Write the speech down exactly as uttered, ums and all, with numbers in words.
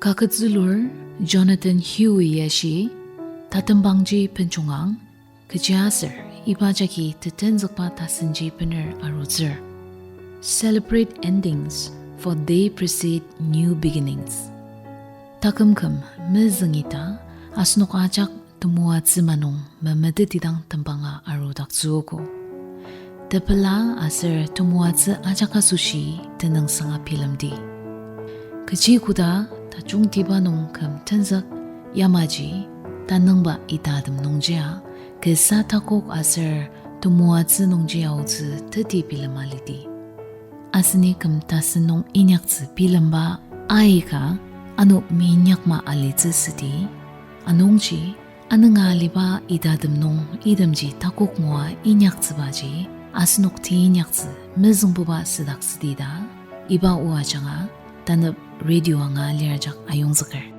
Kaket zülur Jonathan Hughes'i tatembangji benjungang, kechiaser iba jagi tetenzükba tasenji bener arutsür. Celebrate endings, for they precede new beginnings. Taküm küm mezüng ita asenok ajak temoatsü ma nung memetetidang tembanga arudaktsüogo. Tepela aser temoatsü ajak asoshi tenüngsanga bilemdi. Kechi koda tajungtiba nung küm tenzük, yamaji tanüngba itatem nungjia kasa takok aser temoatsü nungji aotsü teti bilema lidi. Aseni küm tasen nung inyaktsü bilemba aika ano meinyakma alitsü südi. Anungji anünga aliba itatem nung itemji takok ngua inyaktsübaji asenok teinyaktsü mezüngbuba südak südi ta, iba o ajanga tanep radio anga lir ajak ayongzüker.